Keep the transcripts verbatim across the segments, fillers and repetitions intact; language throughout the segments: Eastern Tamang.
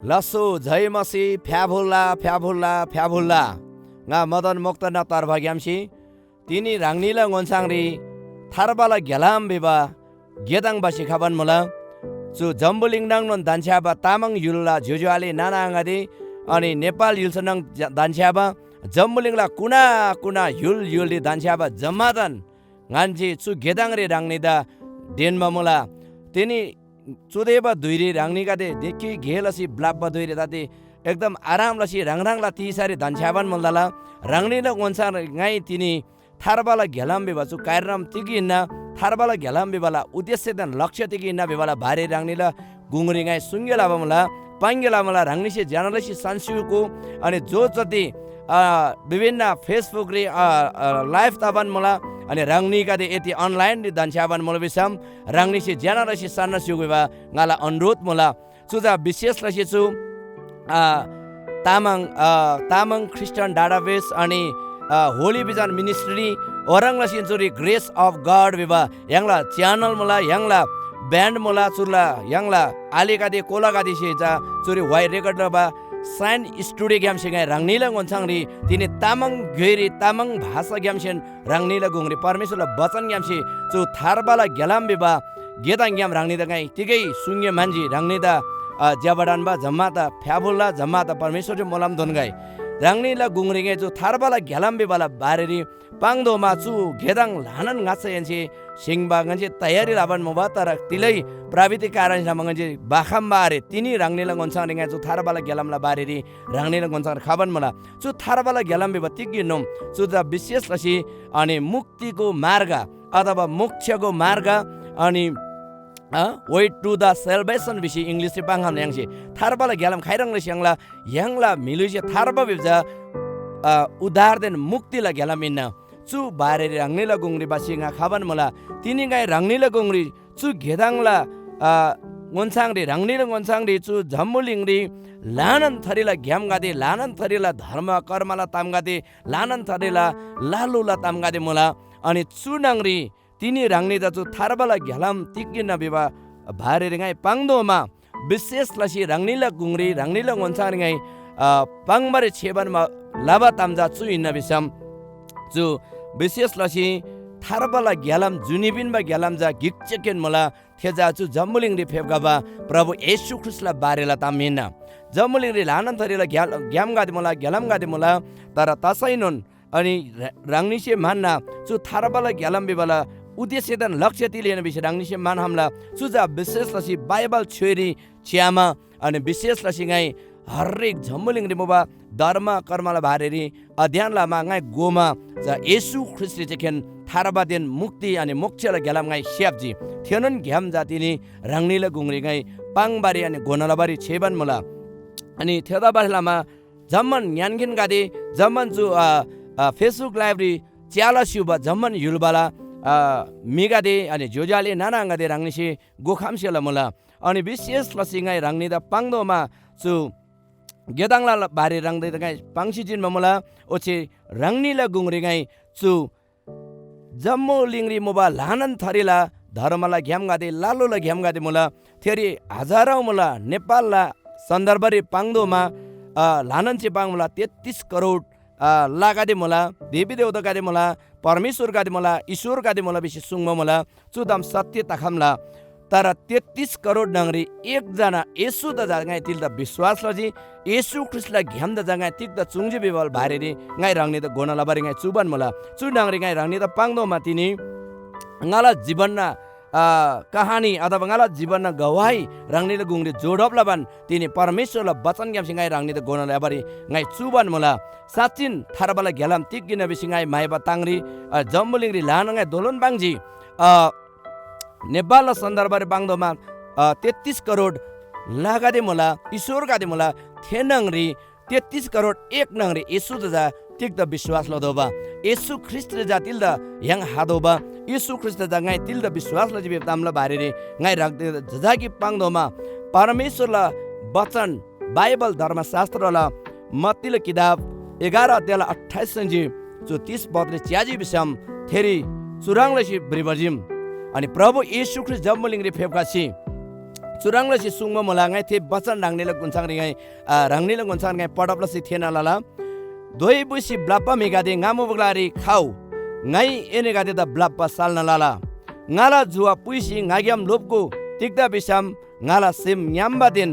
लास्‍सो जय मसीह फ्‍याफुल्‍ला, फ्‍याफुल्‍ला, फ्‍याफुल्‍ला। ङा मदन मोक्तानना तर्फग्‍यामसे तिनी ह्राङनीला ओन्‍छाङरी थार्बाला ग्‍यालाम भिबा गेदङ भसी खबान मुला। चु जम्‍बुलिङ नाङनोन धन्‍छ्‌याबा तामाङ य्‍हुलला ज्‍योज्‍यो आले नाना आङागदे, अनि नेपाल य्‍हुल्‍सानङ ज-, धन्‍छ्‌याबा जम्‍बुलिङला कुना कुना य्‍हुल य्‍हुलरी धन्‍छ्‌याबा जम्‍मादान ङन्‍से चु गेदङरी ह्राङनीदा ढेन्‍बा मुला। तिनी चुदेबा धुइरी ह्राङनीगदे ढिक्‍की गे लसी ब्‍लप्‍बा धुइरी ताते एकदम आराम लसी ह्राङ ह्राङला तिसारी धन्‍छ्‌याबान मुला। ह्राङनीला ओन्‍छाङरी ङाइ तिनी थार्बाला ग्‍यालाम भिबा चु कार्यक्रम तिग हिन्‍ना? थार्बाला ग्‍यालाम भिबाला उद्देश्‍यदेन लक्ष्य तिग हिन्‍ना भिबाला बारे ह्राङनीला गुङरी ङाइ सुङ्गे लबा मुला, पाङ्गे लबा मुला। ह्राङनीसे ज्‍यना लसी सन्‍स्‍युगु, अनि जो जति, अ, विभिन्न Facebook री, अ, अ, live तबान मुला, अनि ह्राङनीगदे यदि online री धन्‍छ्‌याबान मुला भिसम ह्राङनीसे ज्‍यना लसी सन्‍ना स्‍युगु भिबा ङाला अनुरोध मुला। चु चा विशेष लसी चु, अ, तामाङ, अ, तामाङ Christian database अनि, अ, Holy Vision Ministry, ओह्रङ् लसीन चुरी Grace of God भिबा य्‍हाङला channel मुला, य्‍हाङला band मुला, चुला य्‍हाङला आलेगदे कोलागदेसे चा चुरी voice record लबा साइन स्टुडियोग्‍यामसे ङाइ ह्राङनीला ओन्‍छाङरी तिनी तामाङ ग्‍योइरी तामाङ भाषाग्‍यामसेन ह्राङनीला गुङरी परमेश्‍वरला बचनग्‍यामसे चु थार्बाला ग्‍यालाम भिबा गेदङग्‍याम ह्राङनीदा ङाइ तिगै सुङ्‌गे म्‍हन्‍जी। ह्राङनीदा, अ, ज्‍यबा ढन्‍बा जम्‍मादा फ्‍याफुल्‍ला, जम्‍मादा परमेश्‍वरसे मोलम दोन्‍गै। ह्राङनीला गुङरी ङाइ चु थार्बाला ग्‍यालाम भिबाला बारेरी पाङ्तोःमा चु गेदङ ल्‍हानान ङाच्‍छाहेन्‍से स्‍हेङ्बा ङन्‍से तयारी लबान मुबा, तर तिलै प्राविधिक कारणसे लमा ङन्‍से बाखम्‍बा आरे। तिनी ह्राङनीला ओन्‍छाङरी ङाइ चु थार्बाला ग्‍यालामला बारेरी ह्राङनीला ओन्‍छाङरी खबान मुला। चु थार्बाला ग्‍यालाम भिबा तिग हिन्‍नोम? चु चा विशेष लसी अनि मुक्तिको मार्ग अथवा मोक्षको मार्ग, अनि, अ, way to the salvation भिसी इङ्ग्लिसरी पाङ्‌खम्‍ला य्‍हाङसे। थार्बाला ग्‍यालाम खाइह्रङ् लसी य्‍हाङला, य्‍हाङला म्‍हिलुइसे थार्बा भिबा चा, अ, उद्धारदेन मुक्तिला ग्‍यालाम हिन्‍ना। चु बारेरी ह्राङनीला गुङरी भसी ङा खबान मुला। तिनी ङाइ ह्राङनीला गुङरी चु गेदङला, अ, ओन्‍छाङरी, ह्राङनीला ओन्‍छाङरी चु जम्‍बुलिङरी ल्‍हानान थरीला ग्‍यामगदे, ल्‍हानान थरीला धर्म कर्मला तामगदे, ल्‍हानान थरीला लालुला तामगदे मुला। अनि चु न्‍हङरी तिनी ह्राङनीदा चु थार्बाला ग्‍यालाम तिग हिन्‍ना भिबा बारेरी ङाइ पाङ्तोःमा विशेष लसी ह्राङनीला गुङरी, ह्राङनीला ओन्‍छाङरी ङाइ, अ, पाङ्‌बारी छेबान म-, लबा ताम चा चु हिन्‍ना भिसम, चु विशेष लसी थार्बाला ग्‍यालाम, जुनी पिन्‍बा ग्‍यालाम चा गिक चेकेन मुला। थे चा चु जम्‍बुलिङरी फेप्‍खबा प्रभु येशू ख्रीष्‍टला बारेला ताम हिन्‍ना। जम्‍बुलिङरी ल्‍हानान थरीला ग्‍याल-, ग्‍यामगदे मुला, ग्‍यालामगदे मुला, तर तसैनोन अनि ह्रा-, ह्राङनीसे म्‍हन्‍ना, चु थार्बाला ग्‍यालाम भिबाला उद्देश्‍यदेन लक्ष्य तिग हिन्‍ना भिसी ह्राङनीसे म्‍हन्‍खम्‍ला। चु चा विशेष लसी बाइबल छ्‌योइरी च्‍यामा, अनि विशेष लसी ङाइ हरेक जम्‍बुलिङरी मुबा धर्म कर्मला बारेरी अध्ययन लमा ङाइ घोमा चा येशू ख्रीष्‍टरी चेखेन थार्बादेन मुक्ति अनि मोक्षला ग्‍यालाम ङाइ स्‍याप्‍जी। थेनोन ग्‍याम चा तिनी ह्राङनीला गुङरी ङाइ पाङ्‌बारी अनि घोना लबारी छेबान मुला। अनि थेतबासेलमा जम्‍मान ङ्‌यान्‍गेनगदे, जम्‍मान चु, अ, अ, Facebook live री च्‍याला स्‍युबा जम्‍मान य्‍हुलबाला, अ, म्‍हिगदे, अनि ज्‍योज्‍यो आले नाना आङागदे ह्राङनीसे गोखम्‍सेला मुला। अनि विशेष लसी ङाइ ह्राङनीदा पाङ्तोःमा चु गेदङला बारे ह्राङनीदा ङाइ पाङ्सी जिन्‍बा मुला। ओच्‍छे ह्राङनीला गुङरी ङाइ चु जम्‍बुलिङरी मुबा ल्‍हानान थरीला धर्मला ग्‍यामगदे, लालुला ग्‍यामगदे मुला। थेरी हजारौँ मुला। नेपालला सन्दर्भरी पाङ्तोःमा, अ, ल्‍हानान चे पाङ्मुला, तेत्तिस करोड, अ, लागदे मुला, देवीदेवतागदे मुला, परमेश्‍वरगदे मुला, ईश्‍वरगदे मुला भिसी सुङ्बा मुला। चु ताम सत्‍य तखम्‍ला। तर तेत्तिस करोड न्‍हङरी एक जना येशूदा चा ङाइ तिग्‍दा विश्‍वास लजी, येशू ख्रीष्‍टला ग्‍यामदा चा ङाइ तिग्‍दा चुङ्‌जी भिबा बारेरी ङाइ ह्राङनीदा घोना लबारी ङाइ चुबान मुला। चु न्‍हङरी ङाइ ह्राङनीदा पाङ्तोःमा तिनी ङाला जीवनना, अ, कहानी अथवा ङाला जीवनना गवाही ह्राङनीला गुङरी जोडब लबान तिनी परमेश्‍वरला बचनग्‍यामसे ङाइ ह्राङनीदा घोना लबारी ङाइ चुबान मुला। साँच्‍चिन थार्बाला ग्‍यालाम तिग हिन्‍ना भिसी ङाइ म्‍हाइबा ताङरी, अ, जम्‍बुलिङरी ल्‍हानान ङाइ धोलोन पाङ्जी। अ, नेपालला सन्दर्भरी पाङ्तोःमा, अ, तेत्तिस करोड लागदे मुला, ईश्‍वरगदे मुला। थे न्‍हङरी तेत्तिस करोड एक न्‍हङरी येशूदा चा तिग्‍दा विश्‍वास लतोःबा? येशू ख्रीष्‍टदा चा तिल्‍दा य्‍हाङ हातोःबा? येशू ख्रीष्‍टदा चा ङाइ तिल्‍दा विश्‍वास लजी भिबा तामला बारेरी ङाइ ह्राङदा जजाकी पाङ्तोःमा परमेश्‍वरला बचन बाइबल धर्मशास्‍त्रला मत्तीला किताब एघार अध्यायला अट्ठाइस सन्‍जी चु तीस पदरी च्‍याजी भिसम थेरी चुह्रङ् लसी भ्रिबा चीम। अनि प्रभु येशू ख्रीष्‍ट जम्‍बुलिङरी फेप्‍खसी चुह्रङ् लसी सुङ्बा मुला, ङाइ थे बचन ह्राङनीला गुन्‍छाङरी ङाइ, आ, ह्राङनीला गुन्‍छाङरी ङाइ पढब लसी थेःना लला। दोइ बुसी ब्‍लप्‍बा म्‍हिगदे ङा मुबा ग्‍लारी खउ, ङाइ एनीगदेदा ब्‍लप्‍बा साल्‍ना लला। ङाला जुवा पुइसी ङाग्‍याम लोप्‍गो, तिग्‍दा भिसम ङाला सेम ङ्‌याम्‍बादेन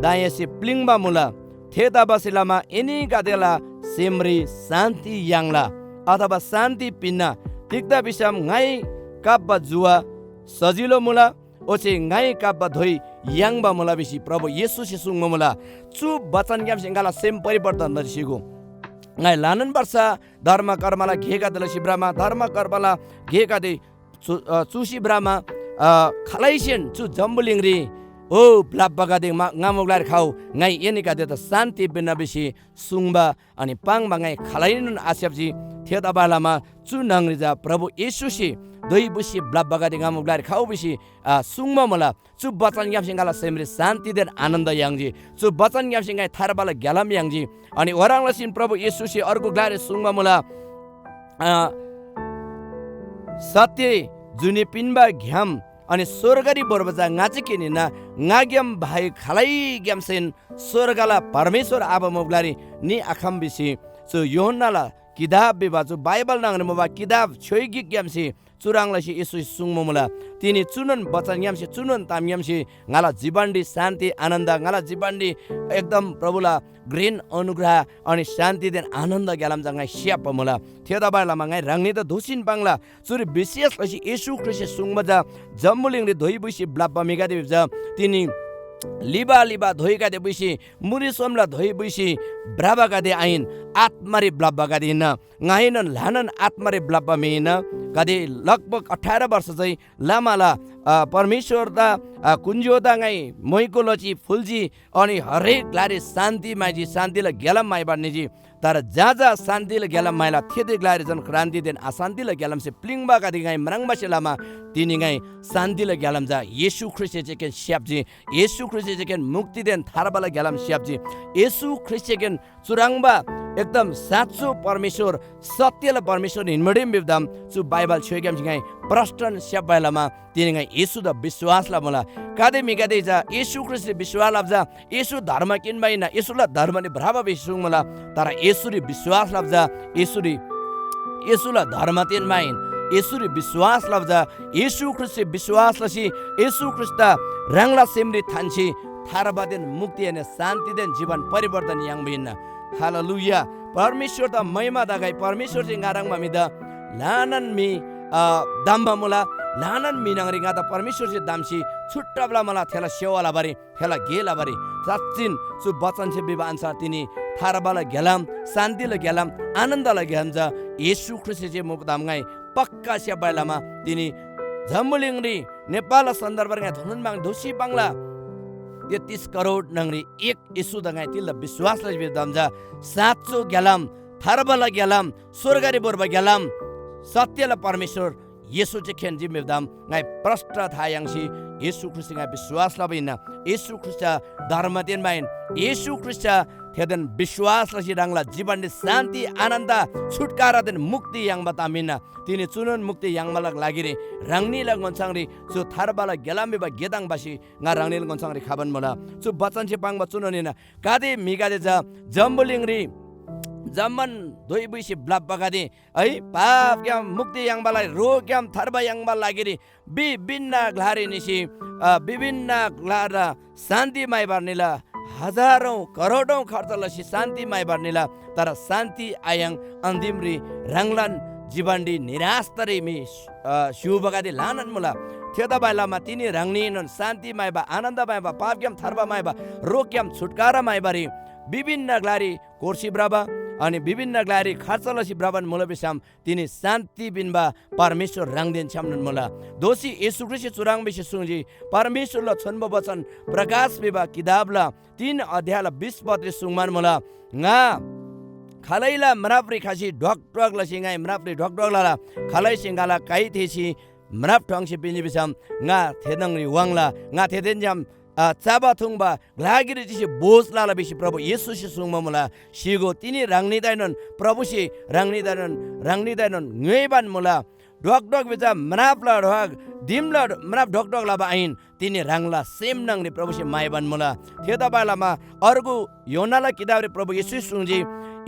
दयासे प्‍लिङ्बा मुला। थेतबासेलमा एनीगदेला सेमरी शान्‍ति याङ्ला, अथवा शान्‍ति पिन्‍ना। तिग्‍दा भिसम ङाइ काप्‍बा जुवा सजिलो मुला, ओच्‍छे ङाइ काप्‍बा धोइ याङ्बा मुला भिसी प्रभु येशूसे सुङ्बा मुला। चु बचनग्‍यामसे ङाला सेम परिवर्तन तसी स्‍हीगो। ङाइ ल्‍हानान वर्ष धर्मकर्मला गेगदे लसी भ्रमा, धर्मकर्मला गेगदे चु-, अ, चुसी भ्रमा, अ, खालैसेन चु जम्‍बुलिङरी, "ओ ब्‍लप्‍बागदे, मा-, ङा मुबा ग्‍लारी खउ, ङाइ एनीगदेदा शान्‍ति पिन्‍ना" भिसी सुङ्बा अनि पाङ्बा ङाइ खालैनोन आस्‍याप्‍जी। थेतबासेलमा चु न्‍हङरी चा प्रभु येशूसे, "दोइ बुसी ब्‍लप्‍बागदे, ङा मुबा ग्‍लारी खउ" भिसी, अ, सुङ्बा मुला। चु बचनग्‍यामसे ङाला सेमरी शान्‍तिदेन आनन्‍द याङ्जी। चु बचनग्‍यामसे ङाइ थार्बाला ग्‍यालाम याङ्जी। अनि ओह्रङ् लसीन प्रभु येशूसे अर्गु ग्‍लारी सुङ्बा मुला, अ, "सत्‍य जुनी पिन्‍बा ग्‍याम, अनि स्‍वर्गरी भोर्बा चा ङाच्‍छाक्‍यान हिन्‍ना, ङाग्‍याम बाहेक खालैग्‍यामसेन स्‍वर्गला परमेश्‍वर आबा मुबा ग्‍लारी निआखम" भिसी चु यूहन्‍नाला किताब भिबा चु बाइबल न्‍हङरी मुबा किताब छ्‌योइ गिकग्‍यामसे चुह्रङ् लसी येशूसे सुङ्बा मुला। तिनी चुनोन बचनग्‍यामसे, चुनोन तामग्‍यामसे ङाला जीवनरी शान्‍ति, आनन्‍द, ङाला जीवनरी एकदम प्रभुला घ्रेन अनुग्रह अनि शान्‍तिदेन आनन्‍दग्‍यालाम चा ङाइ स्‍याप्‍बा मुला। थेतबासेलमा ङाइ ह्राङनीदा दोःसीन पाङ्ला। चुरी विशेष लसी येशू ख्रीष्‍टसे सुङ्बा चा जम्‍बुलिङरी धोइ बुइसी ब्‍लप्‍बा म्‍हिगदे भिबा चा तिनी लिबा लिबा धोइगदे बुइसी, मुरी सोमला धोइ बुइसी भ्रबागदे आहिन, आत्‍मारी ब्‍लप्‍बागदे हिन्‍ना। ङाइनोन ल्‍हानान आत्‍मारी ब्‍लप्‍बा म्‍हि हिन्‍ना। गाते लगभग अठार वर्ष चाहिँ लमाला, अ, परमेश्‍वरदा, अ, कुन्‍ज्‍योदा ङाइ मोइको लजी, फुल्‍जी, अनि हरेक ग्‍लारी शान्‍ति म्‍हाइजी, शान्‍तिला ग्‍यालाम म्‍हाइबान निजी। तर जा जा शान्‍तिला ग्‍यालाम म्‍हाइला, थेदे ग्‍लारी झन क्रान्‍तिदेन अशान्‍तिला ग्‍यालामसे प्‍लिङ्बागदे ङाइ म्राङ्बासे लमा तिनी ङाइ शान्‍तिला ग्‍यालाम चा येशू ख्रीष्‍टसे जेकेन स्‍याप्‍जी। येशू ख्रीष्‍टसे जेकेन मुक्तिदेन थार्बाला ग्‍यालाम स्‍याप्‍जी। येशू ख्रीष्‍टसेकेन चुह्रङ्बा एकदम साँचो परमेश्‍वर, सत्यला परमेश्‍वर हिन्‍बारीम भिबदाम चु बाइबल छ्‌योइग्‍यामसे ङाइ प्रष्‍टन स्‍याप्‍बाइ लमा तिनी ङाइ येशूदा विश्‍वास लबा मुला। गाते म्‍हिगदे चा येशू ख्रीष्‍टरी विश्‍वास लबा चा येशू धर्म किन्‍बा हिन्‍ना, येशूला धर्मरी भ्रबा भिसी सुङ्मुला। तर येशूरी विश्‍वास लबा चा येशूरी येशूला धर्म तेन्‍बा आहिन। येशूरी विश्‍वास लबा चा येशू ख्रीष्‍टसे विश्‍वास लसी येशू ख्रीष्‍टदा ह्राङला सेमरी थान्‍सी थार्बादेन मुक्तिएने शान्‍तिदेन जीवन परिवर्तन याङ्बा हिन्‍ना। हालेलुया। परमेश्‍वरदा महिमा तगै। परमेश्‍वरसे ङा ह्रङ्‌बा म्‍हिदा ल्‍हानान म्‍हि, अ, धम्‍बा मुला। ल्‍हानान म्‍हि न्‍हङरी ङादा परमेश्‍वरसे धम्‍सी छुट्‍याब्‍ला मला थेला सेवा लबारी, थेला गे लबारी। साँच्‍चिन चु बचनसे भिबा अन्‍छार तिनी थार्बाला ग्‍यालाम, शान्‍तिला ग्‍यालाम, आनन्‍दला ग्‍यालाम चा येशू ख्रीष्‍टसे जे मुबा ताम ङाइ पक्‍का स्‍याप्‍बाइ लमा तिनी जम्‍बुलिङरी नेपालला सन्दर्भर ङाइ थोनोन बाङ दोःसी पाङ्ला। तेत्तिस करोड न्‍हङरी एक येशूदा ङाइ तिल्‍दा विश्‍वास लजी भिबा ताम चा साँचो ग्‍यालाम, थार्बाला ग्‍यालाम, स्‍वर्गरी भोर्बा ग्‍यालाम, सत्यला परमेश्‍वर येशू जे खेन्‍जी भिबा ताम ङाइ प्रष्‍ट था याङ्सी येशू ख्रीष्‍टसे ङाइ विश्‍वास लबा हिन्‍ना। येशू ख्रीष्‍ट चा धर्म तेन्‍बा आहिन। येशू ख्रीष्‍ट चा थेदेन विश्‍वास लसी ह्राङला जीवनरी शान्‍ति, आनन्‍द, छुटकारादेन मुक्ति याङ्बा ताम हिन्‍ना। तिनी चुनोन मुक्ति याङ्बाला लागिरी ह्राङनीला ङोन्‍छाङरी चु थार्बाला ग्‍यालाम भिबा गेदङ भसी ङा ह्राङनीला ङोन्‍छाङरी खबान मुला। चु बचनसे पाङ्बा चुनोन हिन्‍ना। गाते म्‍हिगदे चा जम्‍बुलिङरी जम्‍मान धोइ बुइसी ब्‍लप्‍बागदे है, पापग्‍याम मुक्ति याङ्बाला, रोगग्‍याम थार्बा याङ्बाला लागिरी विभिन्न ग्‍लारी निसी, अ, विभिन्न ग्‍लार शान्‍ति म्‍हाइबार निला। हजारौँ करोडौँ खर्च लसी शान्‍ति म्‍हाइबार निला, तर शान्‍ति आयाङ्। अन्‍तिमरी ह्राङलान जीवनरी निराश तरी म्‍हि, अ, स्‍युबागदे ल्‍हानान मुला। थेतबासेलमा तिनी ह्राङनीएनोन शान्‍ति म्‍हाइबा, आनन्‍द म्‍हाइबा, पापग्‍याम थार्बा म्‍हाइबा, रोगग्‍याम छुटकारा म्‍हाइबारी विभिन्न ग्‍लारी कोर्सी भ्रबा, अनि विभिन्न ग्‍लारी खर्च लसी भ्रबान मुला भिसम तिनी शान्‍ति पिन्‍बा परमेश्‍वर ह्राङदेन छ्‌यामनोन मुला। दोःसी येशू ख्रीष्‍टसे चुह्रङ् भिसी सुङ्जी, परमेश्‍वरला छोन्‍बो बचन प्रकाश भिबा किताबला तीन अध्‍यायला बिस पदरी सुङ्बान मुला, ङा खालैला म्रापरी खसी ढ्वाक ढ्वाक लसी ङाइ म्रापरी ढ्वाक ढ्वाक लला, खालैसे ङाला काइ थेःसी म्राप ठ्वाङ्सी पिन्‍जी भिसम ङा थे न्‍हङरी वाङ्ला, ङा थेदेन छ्‌याम, अ, चबा थुङ्बा ग्‍लागिरी चिसी भोज लला भिसी प्रभु येशूसे सुङ्बा मुला। स्‍य्‍हूगो, तिनी ह्राङनीदाएनोन प्रभुसे ह्राङनीदाएनोन, ह्राङनीदाएनोन ङ्‌योइबान मुला। ढ्वक ढ्वक भिजा म्रापला ढ्वक, दिमला म्राप ढ्वक ढ्वक लबा आहिन, तिनी ह्राङला सेम न्‍हङरी प्रभुसे म्‍हाइबान मुला। थेतबासेलमा अर्गु यूहन्‍नाला किताबरी प्रभु येशूसे सुङ्जी,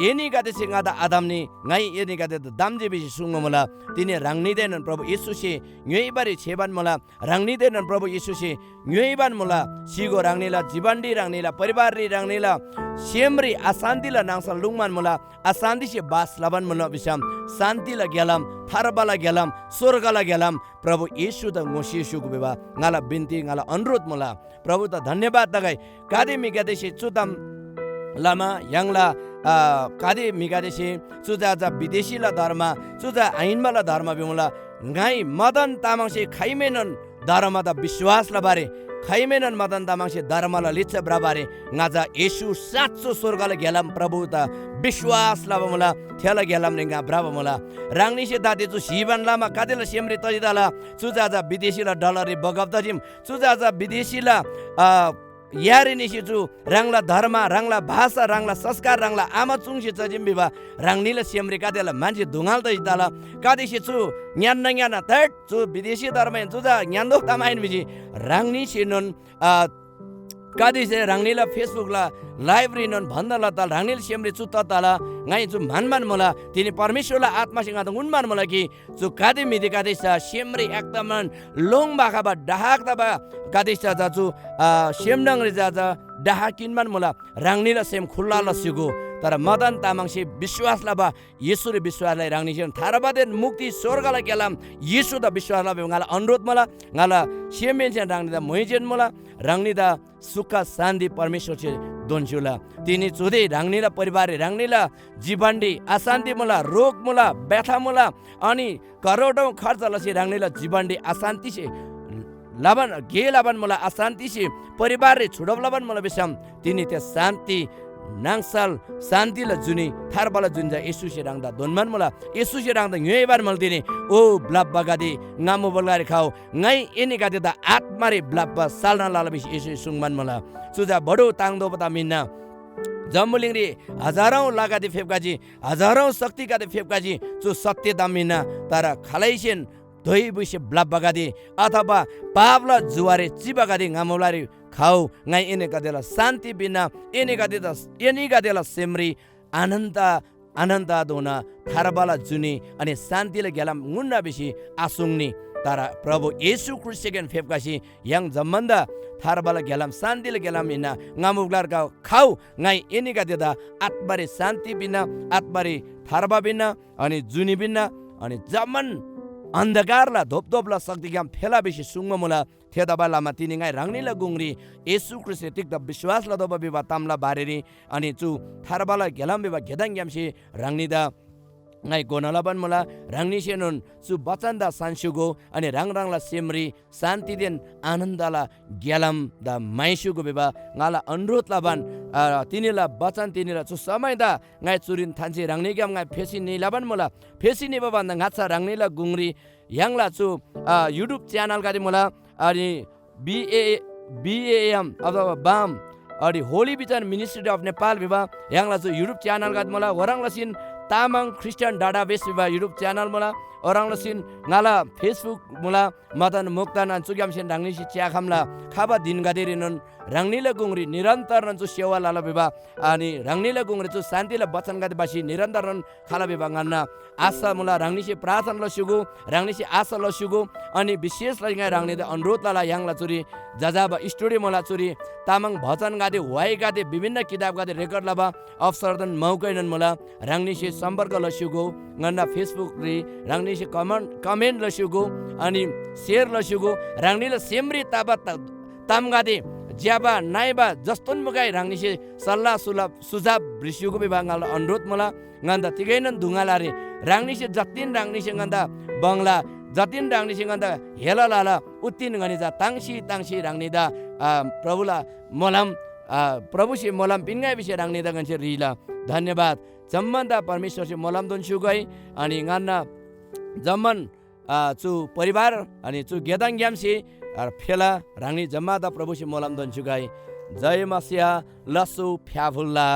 "एनीगदेसे ङादा आधम्‍नी, ङाइ एनीगदेदा धम्‍जी" भिसी सुङ्बा मुला। तिनी ह्राङनीदेनोन प्रभु येशूसे ङ्‌योइबारी छ्‌याइबान मुला। ह्राङनीदेनोन प्रभु येशूसे ङ्‌योइबान मुला। सिगो ह्राङनीला जीवनरी, ह्राङनीला परिवाररी, ह्राङनीला सेमरी अशान्‍तिला नाङसल लुङ्‌बान मुला। अशान्‍तिसे बास लबान मुला भिसम शान्‍तिला ग्‍यालाम, थार्बाला ग्‍यालाम, स्‍वर्गला ग्‍यालाम प्रभु येशूदा ङोसेस्‍युगु भिबा ङाला बिन्‍ती, ङाला अनुरोध मुला। प्रभुदा धन्‍यवाद तगै। गाते म्‍हिगदेसे चु ताम लमा य्‍हाङला, अ, गाते म्‍हिगदेसे चु चा चा विदेशीला धर्म, चु चा आहिन्‍बाला धर्म भिमुला। ङाइ मदन तामाङसे खाइमेनोन धर्मदा विश्‍वास लबारी, खाइमेनोन मदन तामाङसे धर्मला लिच्‍छा भ्रबारी ङा चा येशू साँचो स्‍वर्गला ग्‍यालाम प्रभुदा विश्‍वास लबा मुला, थेला ग्‍यालामरी ङा भ्रबा मुला। ह्राङनीसे दाते चु स्‍हीबान लमा गातेला सेमरी तजी तला? चु चा चा विदेशीला डलररी बगब तजीम। चु चा चा विदेशीला, अ, यारी निसी चु ह्राङला धर्म, ह्राङला भाषा, ह्राङला संस्कार, ह्राङला आमा चुङ्सी चजीम भिबा ह्राङनीला सेमरी गातेला म्‍हन्‍सी धुङ्‌हाल तजी तला? गातेसे चु ङ्‌यान्‍ना ङ्‌यान्‍ना, "थेट चु विदेशी धर्म हिन, चु चा ङ्‌यान्‍दो ताम आहिन" भिसी ह्राङनीसेनोन, अ, गातेसे ह्राङनीला Facebook ला live रीनोन भन्‍दा लता ह्राङनीला सेमरी चु तताला ङाइ चु म्‍हन्‍बान मुला। तिनी परमेश्‍वरला आत्‍मासे ङादा उन्‍बान मुला कि चु गाते म्‍हिदीगदेसे सेमरी एकदमन लोङ्‌बा खबा डाहक तबा गातेसे चा चु, अ, सेम न्‍हङरी चा चा डाह किन्‍बान मुला। ह्राङनीला सेम खुल्‍ला लस्‍युगु, तर मदन तामाङसे विश्‍वास लबा येशूरी विश्‍वास लइ। ह्राङनीसेन थार्बादेन मुक्ति स्‍वर्गला ग्‍यालाम येशूदा विश्‍वास लबा ङाला अनुरोध मुला। ङाला सेमहेन्‍सेन ह्राङनीदा म्‍हुइजेन मुला। ह्राङनीदा सुख शान्‍ति परमेश्‍वरसे दोन्‍स्‍युला। तिनी चुदे ह्राङनीला परिवाररी, ह्राङनीला जीवनरी अशान्‍ति मुला, रोग मुला, व्यथा मुला, अनि करोडौँ खर्च लसी ह्राङनीला जीवनरी अशान्‍तिसे लबान, गे लबान मुला, अशान्‍तिसे परिवाररी छुटब लबान मुला भिसम, तिनी थे शान्‍ति नाङसल शान्‍तिला जुनी थार्बाला जुनी चा येशूसे ह्राङदा दोन्‍बान मुला। येशूसे ह्राङदा ङ्‌योइबान मुला तिनी, "ओ ब्‍लप्‍बागदे, ङा मुबा ग्‍लारी खउ, ङाइ एनीगदेदा आत्‍मारी ब्‍लप्‍बा साल्‍ना लला" भिसी येशूसे सुङ्बान मुला। चु चा बडो ताङ्तोःबा ताम हिन्‍ना। जम्‍बुलिङरी हजारौँ लगदे फेप्‍खजी, हजारौँ शक्तिगदे फेप्‍खजी, चु सत्‍य ताम हिन्‍ना। तर खालैसेन धोइ बुइसे ब्‍लप्‍बागदे अथवा पापला जुवारी चिबागदे ङा मुबा ग्‍लारी खउ, ङाइ एनीगदेला शान्‍ति पिन्‍ना, एनीगदेदा, एनीगदेला सेमरी अनन्‍त, अनन्‍तधोना थार्बाला जुनी अनि शान्‍तिला ग्‍यालाम ङुन्‍ना भिसी आसुङ्नी। तर प्रभु येशू ख्रीष्‍टसेकेन फेप्‍खसी य्‍हाङ जम्‍मानदा थार्बाला ग्‍यालाम, शान्‍तिला ग्‍यालाम हिन्‍ना। ङा मुबा ग्‍लारी खउ, ङाइ एनीगदेदा आत्‍मारी शान्‍ति पिन्‍ना, आत्‍मारी थार्बा पिन्‍ना, अनि जुनी पिन्‍ना, अनि जम्‍मान अन्‍धकारला धोपधोपला शक्तिग्‍याम फेला भिसी सुङ्बा मुला। थेतबासेलमा तिनी ङाइ ह्राङनीला गुङरी येशू ख्रीष्‍टसे तिग्‍दा विश्‍वास लतोःबा भिबा तामला बारेरी, अनि चु थार्बाला ग्‍यालाम भिबा गेदङग्‍यामसे ह्राङनीदा ङाइ घोना लबान मुला। ह्राङनीसेनोन चु बचनदा सान्‍स्‍युगो, अनि ह्राङ ह्राङला सेमरी शान्‍तिदेन आनन्‍दला ग्‍यालामदा म्‍हाइस्‍युगो भिबा ङाला अनुरोध लबान, अ, तिनीला बचन, तिनीला चु समयदा ङाइ चुरीन थान्‍सी ह्राङनीग्‍याम ङाइ फेसी निलबान मुला। फेसी निबा भन्‍दा ङाच्‍छा ह्राङनीला गुङरी य्‍हाङला चु, अ, YouTube च्यानलगदे मुला, अनि बी ए, बी ए एम अथवा बाम, अनि Holi vision ministry of Nepal भिबा य्‍हाङला चु YouTube च्यानलगदे मुला। ओह्रङ् लसीन Tamang Christian database Veeba YouTube channel मुला। ओह्रङ् लसीन ङाला Facebook मुला, मदन मोक्तान, अनि चुग्‍यामसेन ह्राङनीसे च्‍याखम्‍ला खबा धिनगदेरीनोन ह्राङनीला गुङरी निरन्‍तरनोन चु सेवा लला भिबा, अनि ह्राङनीला गुङरी चु शान्‍तिला बचनगदे भसी निरन्‍तरनोन खला भिबा ङन्‍ना आशा मुला। ह्राङनीसे प्रार्थना लस्‍युगु, ह्राङनीसे आशा लस्‍युगु। अनि विशेष लसी ङाइ ह्राङनीदा अनुरोध लला, य्‍हाङला चुरी जजाबा स्टुडियो मुला, चुरी तामाङ भजनगदे, व्‍हाइगदे, विभिन्न किताबगदे रेकर्ड लबा अवसरदेन मौकाएनोन मुला। ह्राङनीसे सम्‍पर्क लस्‍युगु, ङन्‍ना Facebook री ह्राङनीसे कमेन्ट, कमेन्ट लस्‍युगु, अनि सेयर लस्‍युगु। ह्राङनीला सेमरी तबा त-, तामगदे ज्‍यबा नइबा जस्तोन मुगै ह्राङनीसे सल्‍लाह सुलभ, सुझाव भ्रिस्‍युगु भिबा ङाला अनुरोध मुला। ङन्‍दा तिगैनोन दुङ्‌गल आरे। ह्राङनीसे जतिन ह्राङनीसे ङन्‍दा बङ्ला, जतिन ह्राङनीसे ङन्‍दा हेला लला, उतिन ङनी चा ताङ्सी ताङ्सी ह्राङनीदा, आ, प्रभुला मोलम, आ, प्रभुसे मोलम पिन्‍गै भिसी ह्राङनीदा ङन्‍से ह्रीला। धन्‍यवाद। जम्‍मानदा परमेश्‍वरसे मोलम दोन्‍स्‍युगै, अनि ङन्‍ना जम्‍मान, आ, चु परिवार अनि चु गेदङग्‍यामसे, आ, फेला ह्राङनी जम्‍मादा प्रभुसे मोलम दोन्‍स्‍युगै। जय मसीह, लस्‍सु फ्‍याफुल्‍ला।